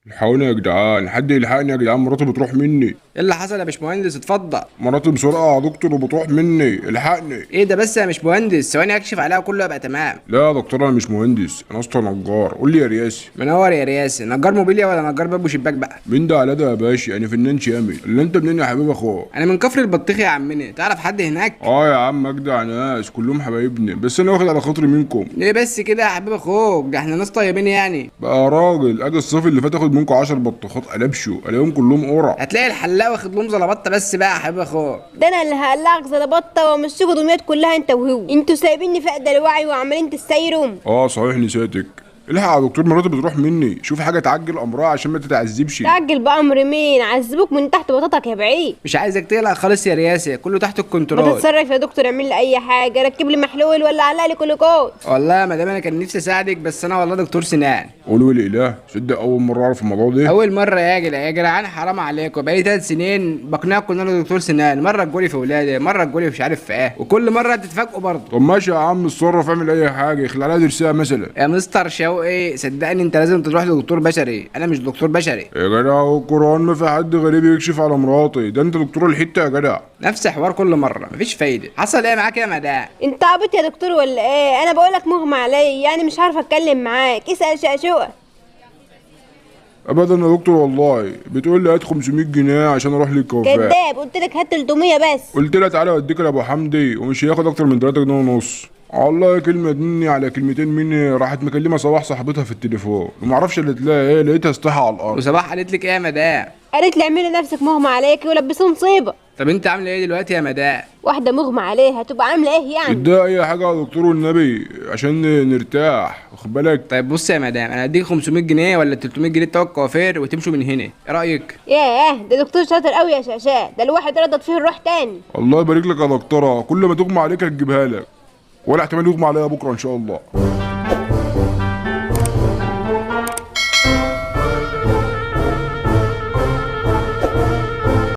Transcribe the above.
الحقوني يا جدعان، حد يلحقني يا جدعان، مراتي بتروح مني. ايه اللي حصل يا باشمهندس؟ اتفضل. مراتي بسرعة يا دكتور وبتروح مني، الحقني. ايه ده بس يا باشمهندس؟ ثواني اكشف عليها كله يبقى تمام. لا يا دكتور، انا مش مهندس، انا اصلا نجار. قول لي يا رياسي. منور يا رياسي. نجار موبيليا ولا نجار باب وشباك بقى؟ مين ده على ده يا باشا؟ يعني فنان شامل. اللي انت منين يا حبيب اخوك؟ انا من كفر البطيخ يا عمنا، تعرف حد هناك؟ اه يا عم، اجدع ناس كلهم حبايبني، بس انا واخد على خاطري منكم. ليه بس كده يا حبيب اخوك؟ ده احنا ناس طيبين يعني. بقى يا راجل، اجي الصيف اللي فات اخد منكم 10 بطيخات قلبشو، الاقيهم كلهم قرع. هتلاقي الحلاق واخد لهم زلبطه بس بقى يا حبيب اخوك. ده انا اللي هقلعك زلبطه وامشيكوا دمياط كلها انت وهو. انتوا سايبيني فاقده الوعي وعمالين تستيروا. اه صحيح نسيتك. الحق يا دكتور، مراتي بتروح مني، شوف حاجة تعجل امرها عشان ما تتعذبش. تعجل بامر مين؟ عذبوك من تحت بطاطك يا بعيد. مش عايزك تقلق خالص يا رياسي، كله تحت ما الكنترول. تتصرف يا دكتور، اعمل لي اي حاجة، ركب لي محلول ولا علق لي كلوكوز. والله يا مدام انا كان نفسي اساعدك، بس انا والله دكتور سنان. قولوا لي اله، صدق اول مرة اعرف الموضوع ده. اول مرة يا جدع يا جدعان، حرام عليكم، بقالي 3 سنين بقنعكم ان انا دكتور سنان، مرة تقولي في ولادي، مرة تقولي مش عارف في ايه، وكل مرة تتفاجئوا برضه. طب ماشي يا عم، اتصرف، اعمل اي حاجة، يخلع لها ضرسها مثلا. يا مستر شوقي صدقني انت لازم تروح لدكتور بشري، انا مش دكتور بشري. يا جدع القرآن ما في حد غريب يكشف على مراتي، ده انت دكتور الحتة يا جدع. نفس حوار كل مرة، مفيش فايده. حصل ايه معاك يا مدام؟ انت عبيط يا دكتور ولا ايه؟ انا بقولك مغمى عليا، يعني مش عارفه اتكلم معاك. اسال شقشوقه. ابدا يا دكتور والله، بتقول لي هات 500 جنيه عشان اروح للكوافير. كداب، قلت لك هات 300 بس. قلت لها تعالى اوديك لابو حمدي ومش هياخد اكتر من 3 جنيه ونص. الله، كلمة مني على كلمتين مني، راحت مكلمه صباح صاحبتها في التليفون، ومعرفش اللي تلاقي ايه، لقيتها استحى على الارض. وصباح قالت لك ايه يا مدام؟ قالت لي اعملي نفسك مغمى عليكي ولبسوه مصيبة. طب انت عامله ايه دلوقتي يا مدام؟ واحدة مغمى عليها تبقى عامله ايه يعني؟ اديها اي حاجة يا دكتور والنبي عشان نرتاح، واخد بالك. طيب بص يا مدام، انا هديك 500 جنيه ولا 300 جنيه بتوع الكوافير وتمشوا من هنا، ايه رايك؟ ياه، ده دكتور شاطر قوي يا شقشاق، ده الواحد ردت فيه الروح تاني. الله يبارك لك يا دكتوره، كل ما تغمى عليك هتجيبها لك، ولا احتمال يغمى عليا بكره ان شاء الله.